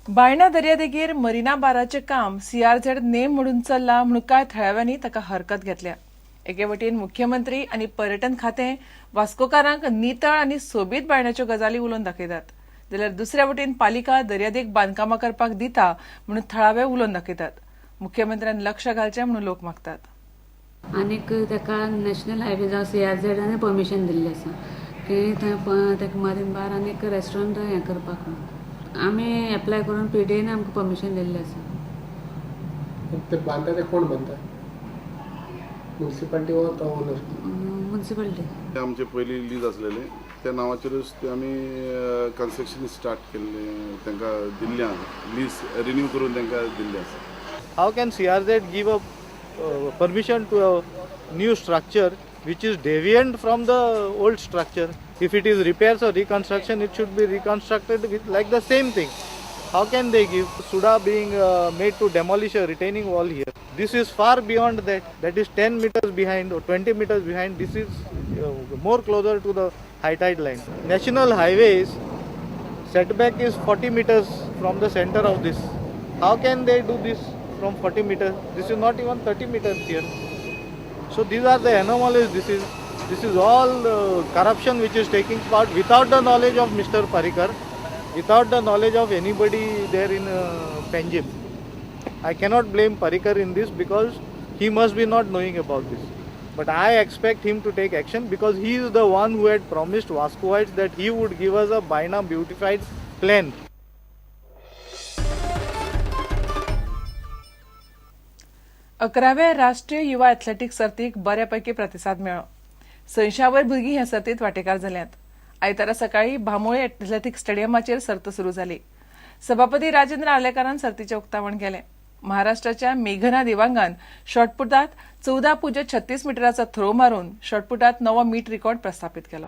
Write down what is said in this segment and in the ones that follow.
बायणा दर्यादेगेर मरिना बाराचें काम सीआरझेड नेम म्हणून चल्लां म्हणून कांय थळाव्यांनी ताका हरकत घेतल्या. एके वटेन मुख्यमंत्री आनी पर्यटन खातें वास्कोकारांक नितळ आनी सोबीत बायणाच्यो गजाली उलोवन दाखयतात, जाल्यार दुसऱ्या वटेन पालिका दर्यादेग बांदकामां करपाक दिता म्हणून थळावे उलोवन दाखयतात. मुख्यमंत्र्यान लक्ष घालचें म्हणून लोक मागतात. आनीक ताका नॅशनल हायवे जावं सीआरझेडान परमिशन दिल्लें आसा की थंय ताका मरीन बार आनीक रेस्टॉरंट हें करपाक म्हणून आमी एप्लाय करून पीडीएन आमकां परमिशन दिल्लें आसा. ते बांदता ते कोण बांदता? मुन्सिपाल्टी वा तो ओनर? मुन्सिपाल्टी. आमचे पयलीं लीज आसलेलें त्या नांवाचेरूच ते आमी कन्स्ट्रक्शन स्टार्ट केल्लें, तांकां दिल्लें आसा, लीज रिन्यू करून तांकां दिल्लें आसा. How can CRZ give a permission to a new structure which is deviant from the old structure? If it is repairs or reconstruction, it should be reconstructed with like the same thing. How can they give? SUDA being made to demolish a retaining wall here. This is far beyond that. That is 10 meters behind or 20 meters behind. This is more closer to the high tide line. National highways setback is 40 meters from the center of this. How can they do this from 40 meters? This is not even 30 meters here. So these are the anomalies. This is all corruption which is taking part without the knowledge of Mr. Parrikar, without the knowledge of anybody there in Panjim. I cannot blame Parrikar in this because he must be not knowing about this. But I expect him to take action because he is the one who had promised Vascoites that he would give us a Baina beautified plan. 11व्या राष्ट्रीय युवा athletic सर्तीक बऱ्यापैकी प्रतिसाद मेळ्ळो. 600 वयर भुरगीं ह्या सर्तीत वांटेकार जाल्यांत. आयतारा सकाळी बांबोळे एथलेटीक स्टेडियमाचेर सर्त सुरू जाली. सभापती राजेंद्र आर्लेकारान सर्तीचें उक्तावण केलें. महाराष्ट्राच्या मेघना देवांगान शॉटपुटात 14.36 मिटराचा थ्रो मारून शॉटपुटात नवो मीट रिकॉर्ड प्रस्थापित केलो.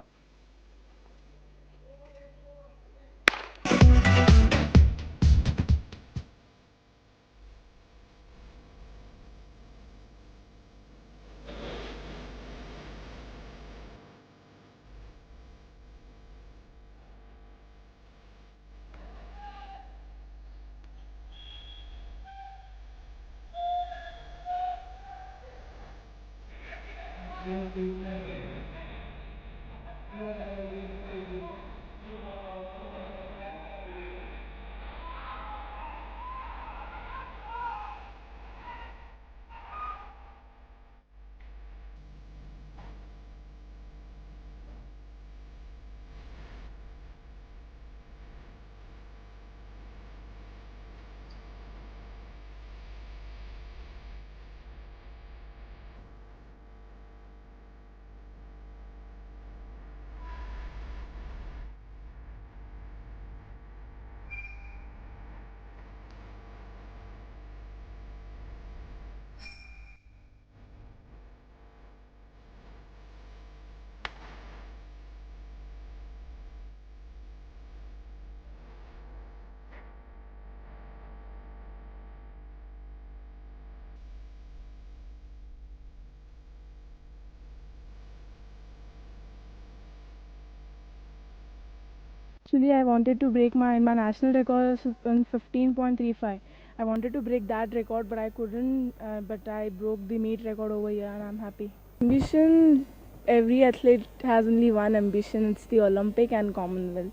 Actually, I wanted to break my national record is in 15.35. I wanted to break that record, but I couldn't. But I broke the meet record over here, and I'm happy. Ambition, every athlete has only one ambition. It's the Olympic and Commonwealth.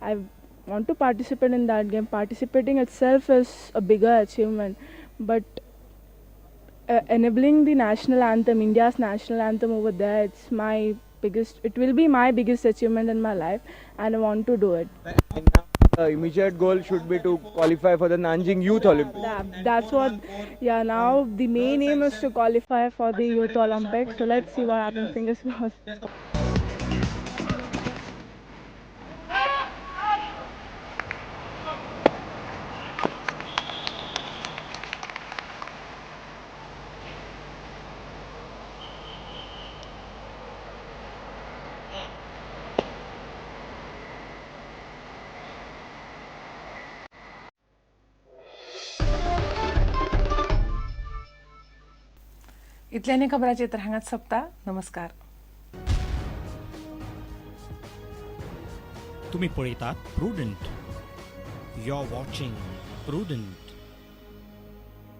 I want to participate in that game. Participating itself is a bigger achievement, but enabling the national anthem, India's national anthem over there, it will be my biggest achievement in my life, and I want to do it. The immediate goal should be to qualify for the Nanjing Youth Olympics. That's what, yeah, now the main aim is to qualify for the Youth Olympics. So let's see what happens, fingers crossed. इतल्यानी खबरांचेर तर हांगाच सोंपता. नमस्कार. तुम्ही पळयतात prudent. You're watching Prudent.